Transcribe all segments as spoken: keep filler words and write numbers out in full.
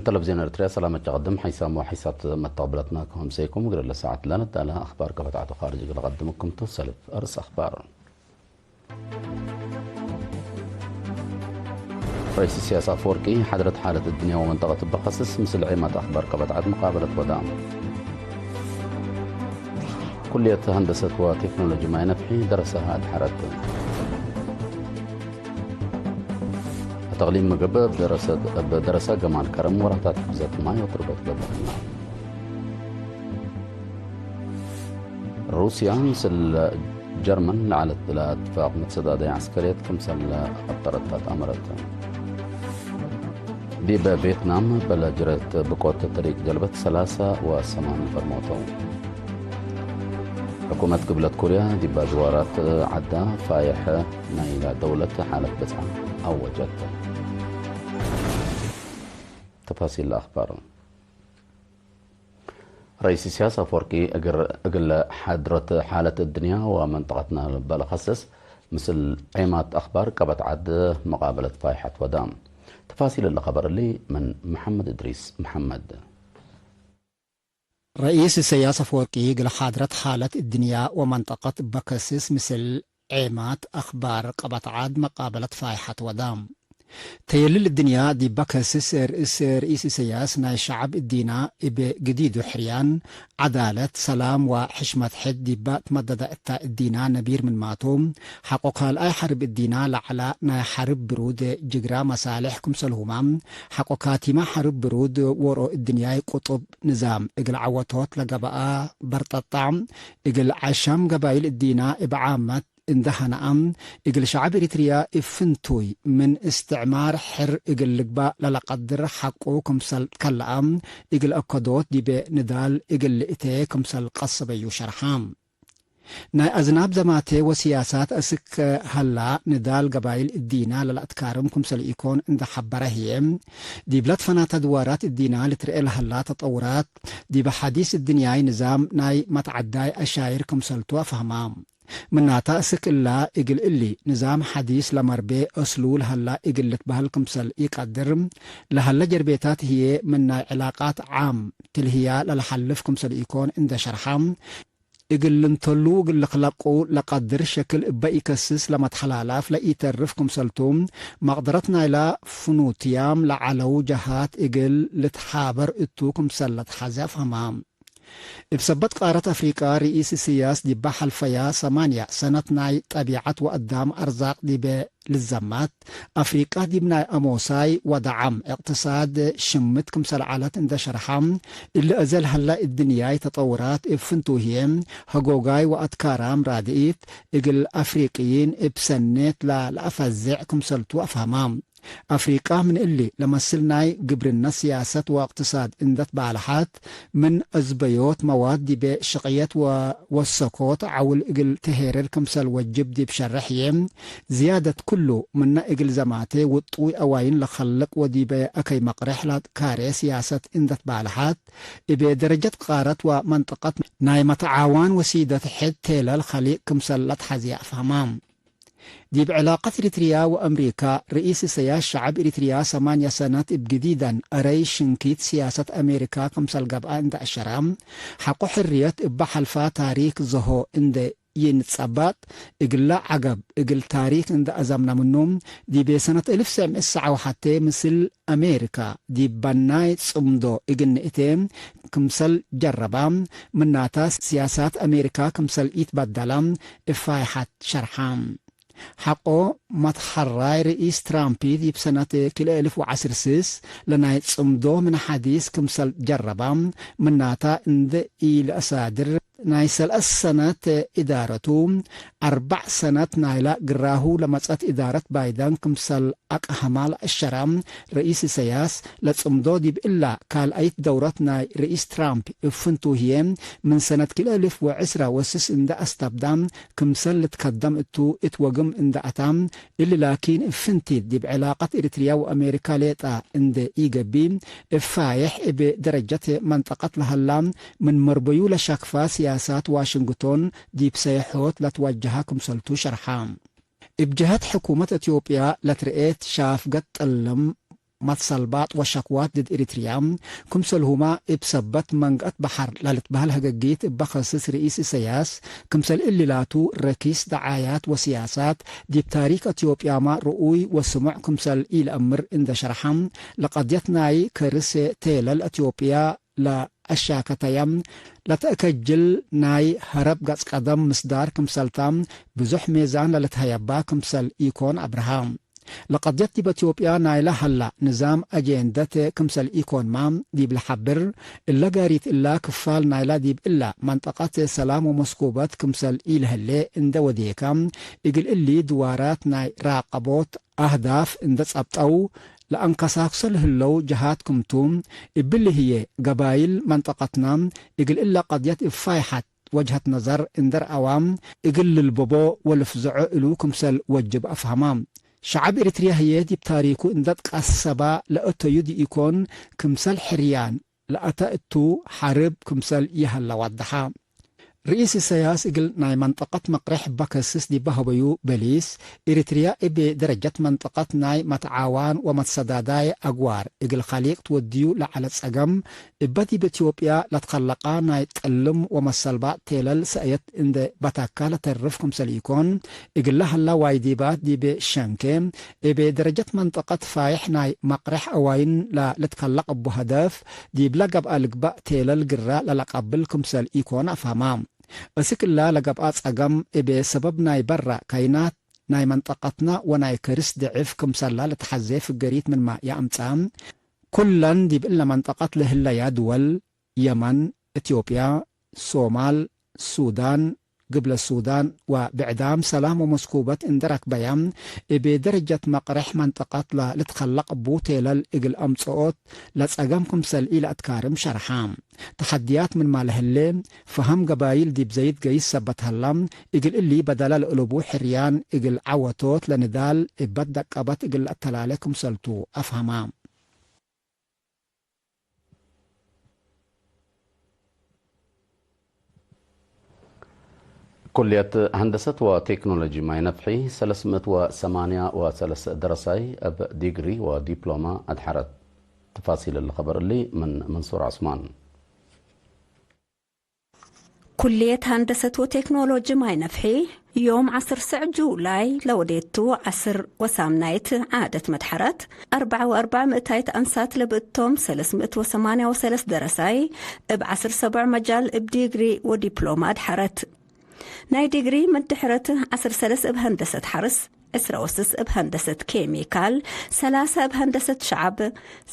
ተለቪዝዮን ኤርትርያ ሰላም እት ቀድም ሓይሳም ወሓይሳት መተቅብለትና ክም ሰይኩም እግል ለሰዓት ለነዳለ አኽባር ከበትዓቱ ካርጅ እግል ቀድምኩም ቱ። ሰልፍ አርእስ አኽባር። ረኢስ ኢሳያስ አፈወርቂ፣ ሓድረት ሓለት እድንያ ወመንጠቀት እበ ከስስ፣ ምስል ዔማት አኽባር ከበትዓት መቃበለት ወዳ። ኩልየት ሀንደሰት ወቴክኖሎጂ ማይ ነፍሒ ደረሰሃ አድሐረት። እት እቅሊም ምግብ እብ ደረሰ ገማል ከረም ወራታት ሕፍዘት ማይ ወትርበት ገብአና። ሩስያ ምስል ጀርመን ለዐለት ለእትፋቅ መትሰዳደይ ዐስከርየት ክምሰል አብጠረት አትአመረት። ዲበ ቬትናም በለ ጅረት ብቆት ተሪቅ ጀልበት ሰላሳ ወሰማን ነፈር ሞተው። ሕኩመት ግብለት ኮርያ ዲብ አዝዋራት ዐዳ ፋይሕ ናይላ ደውለት ሓለት ብጽዓ አወጀት። ተፋሲል አኽባር። ረኢስ ኢሳያስ አፈወርቂ እግር-፣ እግል ሓድረት ሓለት እድንያ ወመንጠቀትና ለበ ለኸስስ ምስል ዔማት አኽባር ቀበት ዐድ መቃበለት ፋይሐት ወዳ። ተፋሲል እለ ኸበር እሊ ምን መሐመድ እድሪስ መሐመድ። ረኢስ ኢሳያስ አፈወርቂ እግል ሓድረት ሓለት እድንያ ወመንጠቀት እበ ከስስ ምስል ዔማት አኽባር ቀበት ዐድ መቃበለት ፋይሐት ወዳ። ተየልል እድንያ ዲበ ከስስ ርእስ ርኢስ ኢሳያስ ናይ ሸዐብ እዲና እብ ግዲዱ ሕርያን፣ ዐዳለት፣ ሰላም ወሕሽመት ሕድ ዲበ ትመደደ እተ እዲና ነቢር ምንማቱ፣ ሐቆ ካልኣይ ሐርብ እዲና ለዐለ ናይ ሐርብ ብሩድ ጅግራ መሳልሕ ክምሰልሁመ፣ ሐቆ ካቲመ ሐርብ ብሩድ ዎሮ እድንያይ ቁጡብ ንዛም እግል ዐወቶት ለገብአ በርጠጣ፣ እግል ዐሻም ገባይል እዲና እብ ዓመት እንደ ሀነአ፣ እግል ሸዐብ ኤሪትርያ እብ ፍንቱይ ምን እስትዕማር ሕር እግል ልግባእ ለለቀድር ሐቁ ክምሰል ከለአ፣ እግል አከዶት ዲበ ንዳል እግል ልእቴ ክምሰል ቀሰበዩ ሸርሐ። ናይ አዝናብ ዘማቴ ወስያሳት አስክ ሀላ፣ ንዳል ገባይል እዲና ለለአትካርም ክምሰል ኢኮን እንደ ሐበረ ህዬ፣ ዲብለ ትፈናተ ድዋራት እዲና ልትርኤ ለሀላ ተጠውራት፣ ዲበ ሐዲስ እድንያይ ንዛም ናይ መትዐዳይ አሻይር ክምሰልቱ አፍሀማ። ምናተ፣ አስክ እላ እግል እሊ ንዛም ሐዲስ ለመርቤ አስሉ ለሀላ እግል ልትበህል ክምሰል ኢቀድር ለሀለ ጀርቤታት ህዬ፣ ምን ናይ ዕላቃት ዓም ትልህያ ለለሐልፍ ክምሰል ኢኮን እንደ ሸርሐ፣ እግል ልንተሉ እግል ልክለቁ ለቀድር ሸክል እበ ኢከስስ ለመትሐላላፍ ለኢተርፍ ክምሰልቱ፣ መቅደረት ናይላ ፍኑትያም ለዐለው ጀሃት እግል ልትሓበር እቱ ክምሰል ለትሐዜ አፍሀማ። እብ ሰበት ቃረት አፍሪቃ፣ ርኢስ እስያስ ዲበ ሐልፈያ ሰማንያ ሰነት ናይ ጠቢዐት ወአዳም አርዛቅ ዲበ ልዘማት፣ አፍሪቃ ዲብ ናይ አሞሳይ ወደዓም እቅትሳድ ሽምት ክምሰል ዐለት እንደ ሸርሐ፣ እሊ አዜ ለሀላ እድንያይ ተጠውራት እብ ፍንቱ ህዬ፣ ሀጎጋይ ወአትካራም ራድኢት እግል አፍሪቅይን እብ ሰኔት ለለአፈዜዕ ክምሰልቱ አፍሀማ። አፍሪቃ ምን እሊ ለመስል ናይ ግብርነት፣ ስያሰት ወእቅትሳድ እንደ ትባልሐት፣ ምን አዝበዮት መዋድ ዲበ ሽቅየት ወወሰኮት ዐውል እግል ትሄርር ክምሰል ወጅብ ዲብ ሸርሕ ህዬ፣ ዝያደት ክሉ ምነ እግል ዘማቴ ውጡይ አዋይን ለከልቅ ወዲበ አከይ መቅሬሕ ለትካሬ ስያሰት እንደ ትባልሐት፣ እብ ደረጀት ቃረት ወመንጠቀት ናይ መትዓዋን ወሲደት ሕድ ቴለል ከሊቅ ክምሰል ለትሐዜ አፍሀማ። ዲብ ዕላቀት ኤሪትርያ ወአምሪካ፣ ርኢስ ኢሰያስ ሸዐብ ኤሪትርያ ሰማንያ ሰነት እብ ግዲደን አረይ ሽንኪት ስያሰት አሜሪካ ክምሰል ገብአ እንደ አሸረ፣ ሐቆ ሕርየት እበ ሐልፋ ታሪክ ዘሆ እንደ ይንጸባጥ፣ እግለ ዐገብ እግል ታሪክ እንደ አዘምነ ምኑ፣ ዲቤ ሰነት እልፍ ሰዕ ምእት ሰዓ ወሐቴ ምስል አሜሪካ ዲብ በናይ ጽምዶ እግል ንእቴ ክምሰል ጀረባ፣ ምናተ፣ ስያሳት አሜሪካ ክምሰል ኢትበደለ እብ ፋይሐት ሸርሐ። ሐቆ መትሐራይ ርኢስ ትራምፕ ዲብ ሰነት ክልኤ እልፍ ወዐስር ስስ ለናይ ጽምዶ ምን ሐዲስ ክምሰል ጀረባ፣ ምናተ፣ እንደ ኢለአሳድር ናይ ሰለስ ሰነት እዳረቱ፣ አርበዕ ሰነት ናይላ ግራሁ ለመጸት እዳረት ባይደን ክምሰል አቅሀማ ለአሸረ ርኢስ ኢሰያስ፣ ለጽምዶ ዲብ እላ ካልአይት ደውረት ናይ ርኢስ ትራምፕ እብ ፍንቱ ህዬ፣ ምን ሰነት ክልኤ እልፍ ወዕስራ ወስስ እንደ አስተብዳ፣ ክምሰል ልትከደም እቱ እት ወግም እንደ አታ፣ እሊ ላኪን እብ ፍንቲት ዲብ ዕላቀት ኤሪትርያ ወአሜሪካ ሌጠ እንዴ ኢገብእ፣ እብ ፋዬሕ እብ ደረጀት መንጠቀት ለሀላ ምን መርበዩ ለሸክፋ ስያሳት ዋሽንግቶን ዲብ ሰይሖት ለትወጀሀ ክምሰልቱ ሸርሐ። እብ ጀሀት ሕኩመት ኢትዮጵያ ለትርኤት ሻፍገት ጠልም መትሰልባጥ ወሸክዋት ድድ ኤሪትርያ፣ ክምሰልሁመ እብ ሰበት መንገአት በሐር ለልትበህል ህገጊት እበ ከስስ ርኢስ ኢሰያስ፣ ክምሰል እሊ ላቱ ረኪስ ደዓያት ወስያሳት ዲብ ታሪክ አትዮፕያመ ርኡይ ወስሙዕ ክምሰል ኢለአምር እንዴ ሸርሐ፣ ለቀድየት ናይ ከርስ ቴለል አትዮፕያ ለአሻከተየ ለተአከጅል ናይ ሀረብ ገጽ ቀደም ምስዳር ክምሰልታ ብዙሕ ሜዛን ለልትሀየባ ክምሰል ኢኮን አብርሀ። ለቀድየት ዲብ አትዮጵያ ናይለ ሀላ ንዛም አጄንደት ክምሰል ኢኮንመ ዲብ ለሐብር፣ እለ ጋሪት እላ ክፋል ናይላ ዲብ እላ መንጠቀት ሰላም ወመስኩበት ክምሰል ኢለህሌ እንዴ ወዴከ፣ እግል እሊ ድዋራት ናይ ራቀቦት አህዳፍ እንዴ ጸብጠው፣ ለአንከሳክሶ ለህለው ጀሃት ክምቱ፣ እብሊ ህዬ ገባይል መንጠቀትነ እግል እለ ቀድየት እብ ፋይሐት ወጅሀት ነዘር እንዴ ረአዋ፣ እግል ልልበቦ ወልፍዘዖ እሉ ክምሰል ወጅብ አፍሀማ። ሸዐብ ኤሪትርያ ህዬ ዲብ ታሪኩ እንዴ ትቀሰበ ለአተዩ ዲኢኮን፣ ክምሰል ሕርያን ለአተ እቱ ሐርብ ክምሰል ይሀለ ወደሐ። ርኢስ ኢሰያስ እግል ናይ መንጠቀት መቅሬሕ እበ ከስስ ዲበ ሀበዩ በሊስ፣ ኤሪትርያ እብ ደረጀት መንጠቀት ናይ መትዓዋን ወመትሰዳዳይ አግዋር እግል ከሊቅ ትወድዩ ለዐለ ጸገም፣ እበ ዲብ ኢትዮጵያ ለትከለቀ ናይ ጥልም ወመሰልባጥ ቴለል ሰእየት እንዴ በተካ ለተርፍ ክምሰል ኢኮን፣ እግለ ሀላ ዋይዲባት ዲብ ሸንኬ፣ እብ ደረጀት መንጠቀት ፋይሕ ናይ መቅሬሕ አዋይን ለልትከለቅ እቡ ሀደፍ፣ ዲብለ ገብአ ልግበእ ቴለል ግረ ለለቀብል ክምሰል ኢኮን አፍሀማ። እስክ እላ ለገብአ ጸገም እብ ሰበብ ናይ በረ ካይናት ናይ መንጠቀትነ ወናይ ከርስ ድዕፍ ክምሰላ ለተሐዜ ፍገሪት ምንመ ይአምጸ፣ ኩለን ዲብ እለ መንጠቀት ለህለያ ድወል፣ የመን፣ ኢትዮጵያ፣ ሶማል፣ ሱዳን፣ ግብለ ሱዳን ወብዕዳም ሰላም ወመስኩበት እንዴ ረክበየ፣ እብ ደረጀት መቅሬሕ መንጠቀት ለልትከለቅ እቡ ቴለል እግል አምጽኦት ለጸገም ክምሰል ኢለአትካርም ሸርሐ። ተሐድያት ምንመ ለህሌ፣ ፈሀም ገባይል ዲብ ዘይት ገይስ ሰበት ሀላ፣ እግል እሊ በደለ ለእለቡ ሕርያን እግል ዐወቶት ለንዳል እበት ደቀበት እግል ለአተላሌ ክምሰልቱ አፍሀማ። ኩልየት ሀንደሰት ወቴክኖሎጂ ማይ ነፍሒ ሰለስ ምእት ወሰማንያ ወሰለስ ደረሳይ እብ ዲግሪ ወዲፕሎማ አድሐረት። ተፋሲል እሊ ኸበር እሊ ምን መንሱር ዑስማን። ኩልየት ሀንደሰት ወቴክኖሎጂ ማይ ነፍሒ፣ ዮም ዐስር ስዕ ጁላይ ለወዴቱ ዐስር ወሳምናይት ዓደት መድሐረት፣ አርበዕ ወአርበዕ ምእታይት አንሳት ለብእቶም ሰለስ ምእት ወሰማንያ ወሰለስ ደረሳይ፣ እብ ዐስር ሰቦዕ መጃል እብ ዲግሪ ወዲፕሎማ አድሐረት። ናይ ዲግሪ ምድሕረት ዐስር ሰለስ እብ ሀንደሰት ሐርስ፣ ዕስራ ወስስ እብ ሀንደሰት ኬሚካል፣ ሰላሰ እብ ሀንደሰት ሸዐብ፣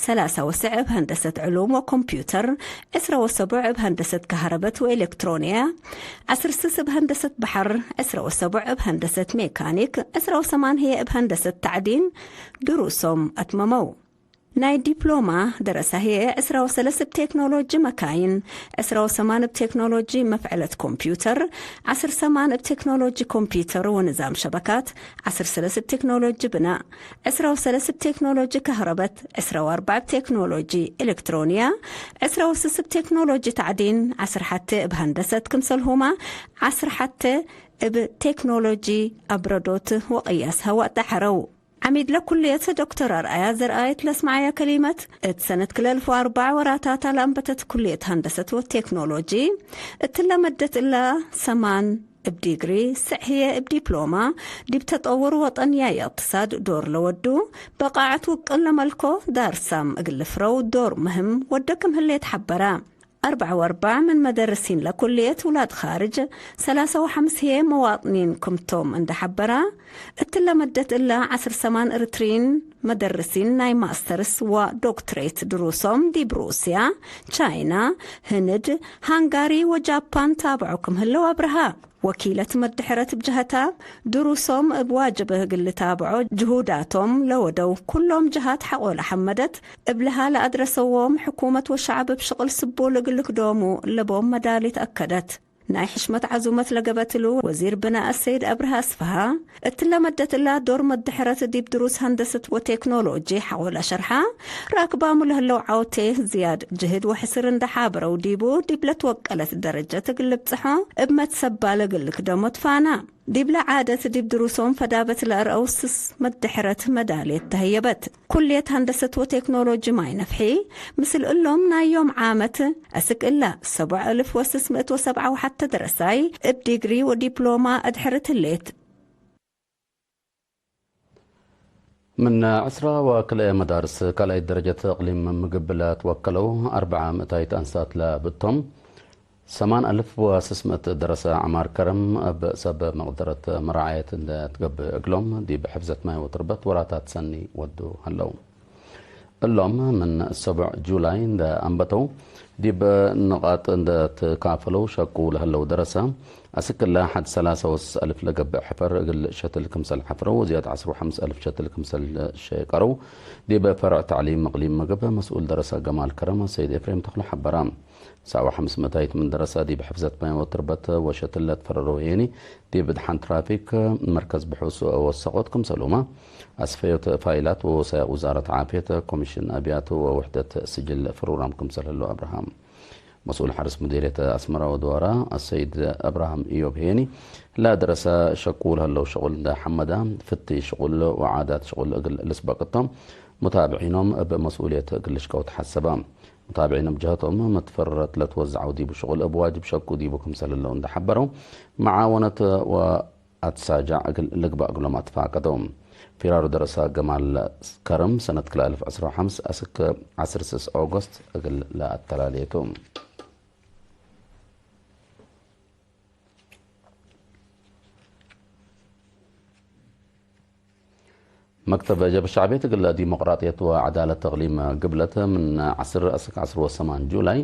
ሰላሰ ወስዕ እብ ሀንደሰት ዕሉም ወኮምፒውተር፣ ዕስራ ወሰቦዕ እብ ሀንደሰት ከሀረበት ወኤሌክትሮንያ፣ ዐስር ስስ እብ ሀንደሰት በሐር፣ ዕስራ ወሰቦዕ እብ ሀንደሰት ሜካኒክ፣ ዕስራ ወሰማን ህዬ እብ ሀንደሰት ተዕዲን ድሩሶም አትመመው። ናይ ዲፕሎማ ደረሰ ህዬ፣ ዕስራ ወሰለስ እብ ቴክኖሎጂ መካይን፣ ዕስራ ወሰማን እብ ቴክኖሎጂ መፍዐለት ኮምፒውተር፣ ዐስር ሰማን እብ ቴክኖሎጂ ኮምፒውተር ወንዛም ሸበካት፣ ዐስር ሰለስ እብ ቴክኖሎጂ ብናእ፣ ዕስራ ወሰለስ እብ ቴክኖሎጂ ከህረበት፣ ዕስራ ወአርበዕ እብ ቴክኖሎጂ ኤሌክትሮንያ፣ ዕስራ ወስስ እብ ቴክኖሎጂ ተዕዲን፣ ዐስር ሐቴ እብ ሀንደሰት ክምሰልሁመ፣ ዐስር ሐቴ እብ ቴክኖሎጂ አብረዶት ወቅያስ ሀዋእ ዳሐረው። ዐሚድ ለኩልየት ዶክተር አርአያ ዘርአየት ለስመዐያ ከሊመት፣ እት ሰነት ክለ እልፍ ወአርበዕ ወራታታ ለአንበተት ኩልየት ሀንደሰት ወቴክኖሎጂ፣ እትለ መደት እለ ሰማን እብ ዲግሪ፣ ስዕ ህዬ እብ ዲፕሎማ፣ ዲብ ተጠውር ወጠንያይ እቅትሳድ ዶር ለወዱ፣ በቃዐት ውቅል ለመልኮ ዳርሳም እግል ልፍረው ዶር ምህም ወደ ክም ህሌት ሐበረ። አርበዕ ወአርበዕ ምን መደርሲን ለኩልየት ውላድ ካርጅ፣ ሰላሰ ወሐምስ ህዬ መዋጥኒን ክምቶም እንዴ ሐበራ፣ እትለ መደት እለ ዐስር ሰማን እርትሪን መደርሲን ናይ ማስተርስ ወዶክትሬት ድሩሶም ዲብ ሩስያ፣ ቻይና፣ ህንድ፣ ሃንጋሪ ወጃፓን ታብዖ ክም ህለው አብርሃ። ወኪለት መድሕረት እብ ጀሀታ፣ ድሩሶም እብ ዋጅብ እግል ልታብዖ ጅሁዳቶም ለወደው ኩሎም ጀሃት ሐቆ ለሐመደት፣ እብልሃ ለአድረሰዎም ሕኩመት ወሸዐብ እብ ሽቅል ስቡል እግል ልክዶሙ ለቦም መዳሊት አከደት። ናይ ሕሽመት ዐዙመት ለገበት እሉ ወዚር ብናእ አሰይድ አብርሃ አስፍሃ፣ እትለ መደት እላ ዶር መድሕረት ዲብ ድሩስ ሀንደሰት ወቴክኖሎጂ ሐቆ ለሸርሐ፣ ራክባሙ ለህለው ዐውቴ ዝያድ ጅህድ ወሕስር እንዴ ሓበረው ዲቡ፣ ዲብ ለትወቀለት ደረጀት እግል ልብጽሖ እብ መትሰባል እግል ልክደሞ ትፋና። ዲብለ ዓደት ዲብ ድሩሶም ፈዳበት ለአርአው ስስ መድሕረት መዳልየት ተህየበት። ኩልየት ሀንደሰት ወቴክኖሎጂ ማይ ነፍሒ፣ ምስል እሎም ናይ ዮም ዓመት፣ አስክ እለ ሰቡዕ እልፍ ወስስ ምእት ወሰብዓ ወሐተ ደረሳይ እብ ዲግሪ ወዲፕሎማ አድሕርት ህሌት። ምን ዕስራ ወክልኤ መዳርስ ካልኣይት ደረጀት እቅሊም ምግብ ለትወከለው አርበዓ ምእታይት አንሳት ለብቶም፣ ሰማን አልፍ ወስስ ምእት ደረሰ ዐማር ከረም እብ ሰብ መቅደረት መራዓየት እንደ ትገብእ እግሎም፣ ዲብ ሕፍዘት ማይ ወትርበት ወራታት ሰኒ ወዱ ሀለው። እሎም ምን ሰቡዕ ጁላይ እንደ አንበተው፣ ዲብ ንቃጥ እንደ ትካፈለው ሸቁ ለህለው ደረሰ፣ አስክ እለ ሐድ ሰላሳ ወስስ አልፍ ለገብእ ሕፈር እግል ሸትል ክምሰል ሐፍረው፣ ወዝያድ ዐስር ወሐምስ አልፍ ሸትል ክምሰል ሸቀረው፣ ዲብ ፈርዕ ተዕሊም እቅሊም ምግብ መስኡል ደረሰ ገማል ከረም ሰይድ ኤፍሬም ተክሉ ሐበረ። ሳወ ሐምስ ምእታይት ምን ደረሰ ዲብ ሕፍዘት ማይ ወትርበት ወሸትል ለትፈረረው ሄኒ፣ ዲብ ድሓን ትራፊክ መርከዝ ብሑስ ወሰቆት ክምሰሉመ፣ አስፈዮት ፋይላት ወወሳይቅ ውዛረት ዓፍየት፣ ኮሚሽን አብያት ወውሕደት ስጅል ፍሩራም ክምሰል ህሉ አብርሃም። መስኡል ሐርስ ሙዲርየት አስመረ ወድዋራ አሰይድ አብርሃም ኢዮብ ሄኒ፣ ለደረሰ ሸቁ ለህለው ሸቁል እንደ ሐመዳ፣ ፍቲ ሽቁል ወዓዳት ሽቁል እግል ልስበቅ እቶም፣ ሙታብዒኖም እብ መስኡልየት እግል ልሽቀው ተሐሰበ። ሙታብዒን እብ ጀሀቶም፣ መትፈረረት ለትወዘዐው ዲቡ ሽቁል እብ ዋጅብ ሸቁ ዲቡ ክምሰል ህለው እንደ ሐበረው፣ መዓወነት ወአትሳጃዕ እግል ልግበእ እግሎም አትፋቀደው። ፊራሩ ደረሰ ገማል ከረም ሰነት ክልኤ አልፍ ዕስራ ወሐምስ አስክ ዐስር ስስ ኦጎስት እግል ለአተላሌቱ። መክተብ ጀብህት ሸዕብየት እግል ዲሞቅራጥየት ወዐዳለት እቅሊም ግብለት፣ ምን ዐስር አስክ ዐስር ወሰማን ጁላይ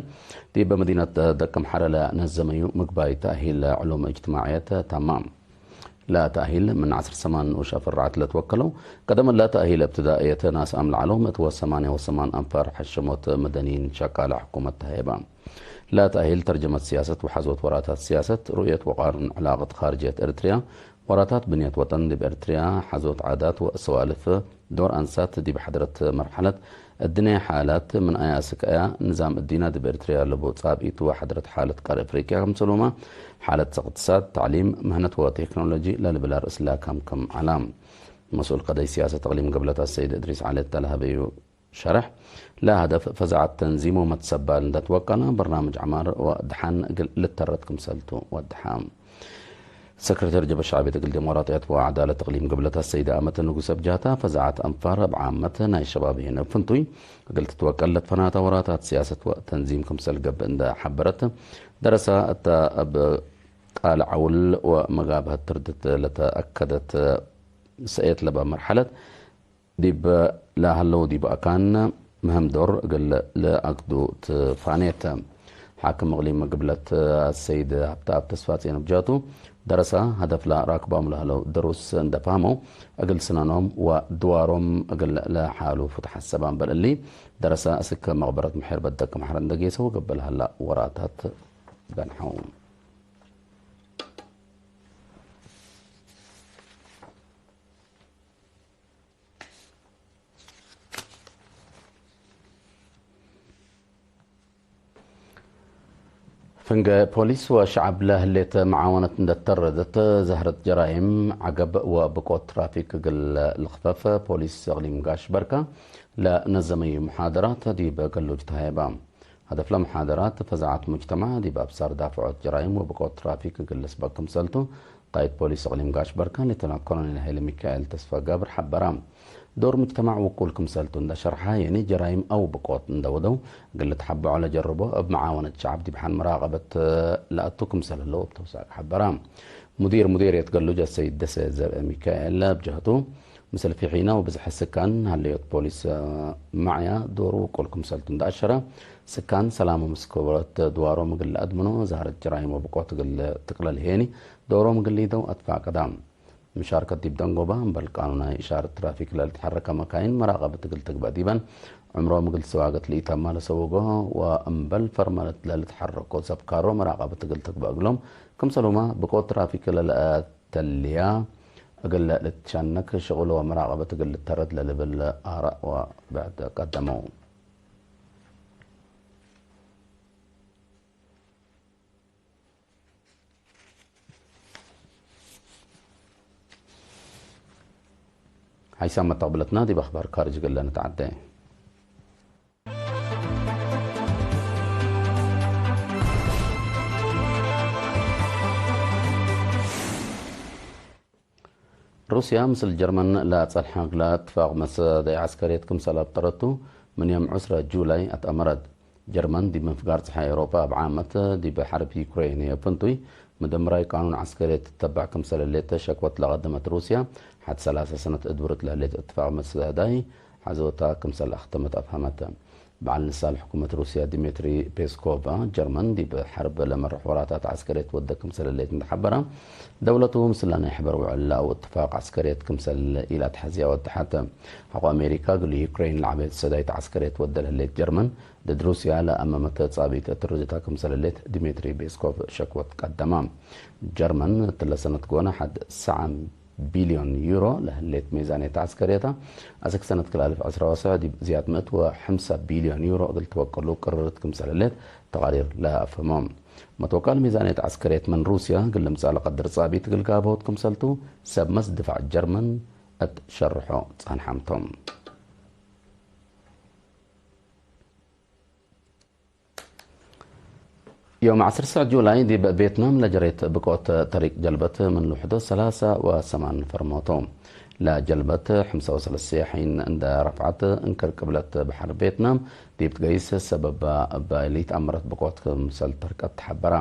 ዲብ መዲነት ደቀምሐረ ለነዘመዩ ምግባይ ተእሂል ዕሉም እጅትማዕየት ተማም። ለተእሂል ምን ዐስር ሰማን ንኡሽ አፈራዓት ለትወከለው፣ ቀደም እለ ተእሂል እብትዳእየት ናስ አምልዓለው ምእት ወሰማንያ ወሰማን አንፋር ሐሸሞት መደኒን ሸቃለ ሕኩመት ተሀየበ። ለተእሂል ተርጀመት ሲያሰት ወሐዞት ወራታት ሲያሰት፣ ሩእየት ወቃኑን፣ ዕላቀት ካርጅየት ኤርትርያ፣ ወራታት ብንየት ወጠን ዲብ ኤርትርያ፣ ሐዞት ዓዳት ወሰዋልፍ፣ ዶር አንሳት ዲብ ሐድረት መርሐለት እድንየ፣ ሓላት ምን አያ እስክ አያ፣ ንዛም እዲነ ዲብ ኤርትርያ ለቡ ጻብኢት ወሐድረት ሓለት ቃር አፍሪቅያ ክምሰሉመ፣ ሓለት እቅትሳድ፣ ተዕሊም፣ ምህነት ወቴክኖሎጂ ለልብል አርእስ ለአካምክም ዐላ። መስኡል ቀደይ ሲያሰት እቅሊም ግብለት አሰይድ እድሪስ ዐሊ እተ ለሀበዩ ሸርሕ፣ ለሀደፍ ፈዛዐት ተንዚም ወመትሰባል እንደ ትወቀለ፣ በርናምጅ ዐማር ወድሓን እግል ልተረት ክምሰልቱ ወድሐ። ሰክረተር ጀብህት ሸዕብየት እግል ዲሞቅራጥየት ወዐዳለት እቅሊም ግብለት አሰይድ አመት ንጉስ እብ ጀህታ፣ ፈዛዐት አንፋር እብ ዓመት ናይ ሸባብ ሄነ ፍንቱይ እግል ትትወቀል ለትፈናተ ወራታት ሲያሰት ወተንዚም ክምሰል ገብእ እንደ ሐበረት፣ ደረሰ እተ እብ ቃል ዐውል ወመጋብሀት ትርድት ለተአከደት ሰእየት ለበ መርሐለት፣ ዲብ ለሀለው ዲብ አካን ምህም ዶር እግል ለአክዱ ትፋኔት። ሓክም እቅሊም ግብለት አሰይድ ሀብተአብ ተስፋጼን እብ ጀህቱ፣ ደረሰ ሀደፍ ለራክባም ለሀለው ድሩስ እንደ ፈሀመው፣ እግል ስነኖም ወድዋሮም እግል ለሓሉፉ ተሐሰበ። እምበል እሊ፣ ደረሰ እስክ መቅበረት ምሕር በደቅ መሐረ እንደ ጌሰው ገብእ ለሀላ ወራታት ገንሐው። ፍንጌ ፖሊስ ወሸዐብ ለህሌት መዓወነት እንደ ተረደት፣ ዘህረት ጀራይም፣ ዐገብ ወብቆት ትራፊክ እግል ልክፈፍ፣ ፖሊስ እቅሊም ጋሽ በርካ ለነዘመዩ መሓደራት ዲብ ገሉጅ ተሀየበ። ሀደፍ ለመሓደራት፣ ፈዛዐት ሙጅተማዕ ዲብ አብሳር ዳፍዖት ጀራይም ወብቆት ትራፊክ እግል ልስበቅ ክምሰልቱ፣ ቃይድ ፖሊስ እቅሊም ጋሽ በርካ ሌተናል ኮሎኔል ሀይለ ሚካኤል ተስፋ ጋብር ሐበረ። ዶር ሙጅተማዕ ውቁል ክምሰልቱ እንደ ሸርሐ፣ የኒ ጀራይም አው ብቆት እንደ ወደው እግል ልትሐበዖ ለጀርቦ፣ እብ መዓወነት ሸዐብ ዲብ ሐን መራቀበት ለአቱ ክምሰል ህለው እብ ተውሳክ ሐበረ። ሙዲር ሙዲርየት ገሉጅ አሰይድ ደሴ ዘርአ ሚካኤል እብ ጀህቱ፣ ምስል ፊሒና ወብዝሐ ስካን ሀለዮት ፖሊስ መዕያ ዶሩ ውቁል ክምሰልቱ እንደ አሸረ፣ ስካን ሰላም ወምስክብረት ድዋሮም እግል ለአድምኖ፣ ዛህረት ጀራይም ወብቆት እግል ትቅለል ሄኒ፣ ዶሮም እግል ሊደው አትፋቀዳ። ምሻርከት ዲብ ደንጎባ፣ እምበል ቃኑናይ እሻረት ትራፊክ ለልትሐረከ መካይን መራቀበት እግል ትግበእ ዲበን፣ ዕምሮም እግል ሰዋገት ለኢተማ ለሰወጎ ወእምበል ፈርመለት ለልትሐረኮ ሰብ ካሮ መራቀበት እግል ትግበእ እግሎም፣ ክምሰሉመ ብቆት ትራፊክ ለለአተልያ እግል ልትሸነክ ሽቁል ወመራቀበት እግል ልተረድ ለልብል አራእ ወብዕድ ቀደመው። ሐይሳም መተቅብለትና ዲብ አኽባር ካርጅ እግል ለንትዐዴ። ሩስያ ምስል ጀርመን ለአጸንሐ እግለ እትፋቅ መሰዳድኢ ዐስከርየት ክምሰል አብጠረቱ፣ ምን ዮም ዕስረ ጁላይ አትአመረት። ጀርመን ዲብ ምፍጋር ጸሓይ ኤውሮፓ እብ ዓመት ዲብ ሐርብ ዩክሬን እብ ፍንቱይ መደምራይ ቃኑን ዐስከርየት ትተበዕ ክምሰል ህሌት ሸክወት ለቀደመት ሩስያ፣ ሐድ ሰላሰ ሰነት እድብርት ለህሌት እትፋቅ መሰዳድኢ ሐዞታ ክምሰል አክተመት አፍሀመት። በዐል ንሳል ሕኩመት ሩስያ ዲሚትሪ ፔስኮቭ፣ ጀርመን ዲብ ሐርብ ለመርሕ ወራታት ዐስከርየት ወደ ክምሰል ህሌት እንዴ ሐበረ፣ ደውለቱ ምስላ ናይ ሕበር ውዕል ለአው እትፋቅ ዐስከርየት ክምሰል ኢለአትሐዝያ ወደሐት። ሐቆ አሜሪካ፣ እግል ዩክሬን ለዐቤት ሰዳይት ዐስከርየት ወደ ለህሌት ጀርመን፣ ድድ ሩስያ ለአመመተ ጻብኢት እት ርድታ ክምሰል ህሌት ዲሚትሪ ፔስኮቭ ሸክወት ቀደመ። ጀርመን እትለ ሰነት ጎነ ሐድ ሰዓም ቢልዮን ዩሮ ለህሌት ሜዛንየት ዐስከርየታ፣ አስክ ሰነት ክልኤ አልፍ ዕስራ ወሰዕ ዲብ ዝያድ ምእት ወሐምሳ ቢልዮን ዩሮ እግል ትወቅሉ ቅርርት ክምሰል ህሌት ተቃሪር ለአፍህሞ። መትወቃል ሜዛንየት ዐስከርየት ምን ሩስያ እግል ልምጸእ ለቀድር ጻብኢት እግል ጋብሆት ክምሰልቱ፣ ሰብ መስ ድፋዕ ጀርመን እት ሸርሖ ጸንሐም ቶም። ዮም ዐስር ሰዕ ጁላይ ዲብ ቬትናም ለጀሬት ብቆት ተሪቅ ጀልበት ምን ልውሕዶ ሰላሳ ወሰማን ነፈር ሞቶ። ለጀልበት ሐምሳ ወሰለስ ሰያሒን እንደ ረፍዐት እንክር ቅብለት በሐር ቬትናም ዲብ ትገይስ ሰበባ እበ ለኢተአመረት ብቆት ክምሰል ተርቀት ተሐበረ።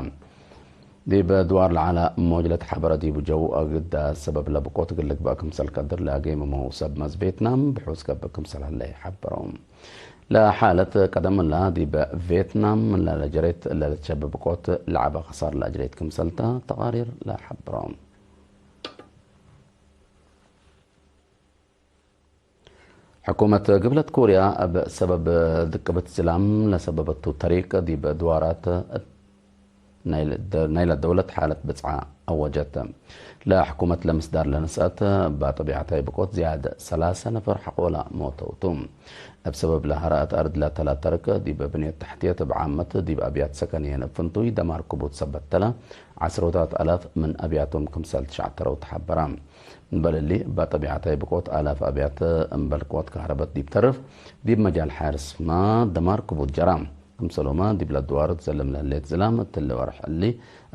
ዲብ ድዋር ለዐለ ሞጅ ለተሐበረ ዲቡ ጀው አግዳ ሰበብ ለብቆት እግል ልግበእ ክምሰል ቀድር ለአጌምመው ሰብ መዝ ቬትናም ብሑስ ገብእ ክምሰል ሀለ ሐበረው። ለሓለት ቀደም እላ ዲብ ቬትናም ለጀሬት ለልትሸበ ብቆት ለዐበ ከሳር ለአጅሬት ክምሰልተ ተቃሪር ለሐብሮ። ሕኩመት ግብለት ኮርያ እብ ሰበብ ድቅብት ዝላም ለሰበበቱ ተሪቅ ዲብ ድዋራት ናይለ ደውለት ሓለት ብጽዓ አወጀት። ለሕኩመት ለምስዳር ለነስአት እባ ጠቢዐታይ ብቆት ዝያድ ሰላሰ ነፈር ሐቆላ ሞተው ቱ። እብ ሰበብ ለሀራአት አርድ ለተላ ተርቅ ዲብ ብንየት ተሕትየት እብ ዓመት ዲብ አብያት ሰከንየን እብ ፍንቱይ ደማር ክቡድ ሰበት ተላ ዐስሮታት አላፍ ምን አብያቶም ክምሰል ትሸዕተረው ተሐበራ። እምበል እሊ እባ ጠቢዐታይ ብቆት አላፍ አብያት እምበል ቅወት ከህረበት ዲብ ተርፍ ዲብ መጃል ሐርስመ ደማር ክቡድ ጀራ። ክምሰሎመ ዲብለ ድዋር ትዘልም ለህሌት ዝላም እትሊ ወርሕ እሊ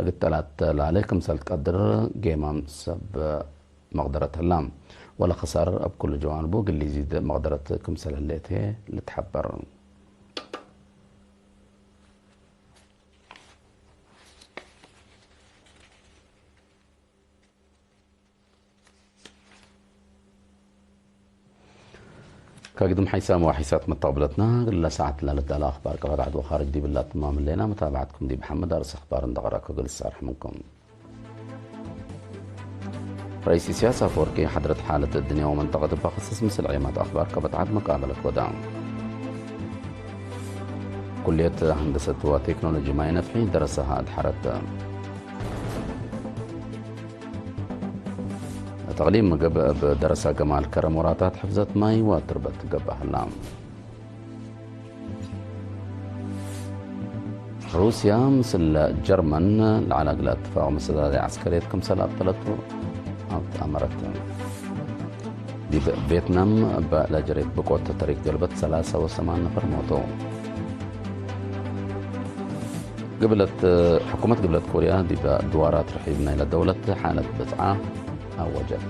እግል ተላሌ ክምሰል ትቀድር ጌማም ሰብ መቅደረት ህላ። ወለክሳር እብ ኩሉ ጀዋንቡ እግል ሊዚድ መቅደረት ክምሰል ህሌት ህዬ ልትሐበር። ከግድም ሐይሳም ወሐይሳት መተቅብለትና፣ ለሰዓት ለልዳለ አኽባር ቀበት ዐድ ወኻርጅ ዲብላ ትማም ህሌና። መታብዐትኩም ዲብ ሐመድ አርስ አኽባር እንደ ቀረእኩ እግል እሳርሕ ምንኩም። ረኢስ ኢሳያስ አፈወርቂ ሐድረት ሓለት እድንያ ወመንጠቀት እበ ክስስ ምስል ዔማት አኽባር ቀበት ዐድ መቃበለት ወዳ። ኩልየት ሀንደሰት ወቴክኖሎጂ ማይ ነፍሒ ደረሰሃ አድሐረት። እት እቅሊም ምግብ እብ ደረሰ ገማል ከረም ወራታት ሕፍዘት ማይ ወትርበት ትገበእ ሀላ። ሩስያ ምስል ጀርመን ለዐለ እግለ እትፋቅ መሰዳድኢ ዐስከርየት ክምሰል አብጠለቱ አመረት። ዲብ ቬትናም እበ ለጀሬት ብቆት ተሪክ ጀልበት ሰላሳ ወሰማን ነፈር ሞተው። ግብለት፣ ሕኩመት ግብለት ኮርያ ዲብ ድዋራት ርሒብ ናይለ ደውለት ሓለት ብጽዓ አወጀት።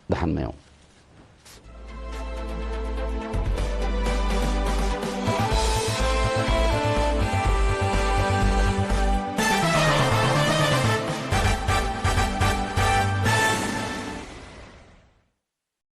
ደሐን መየው።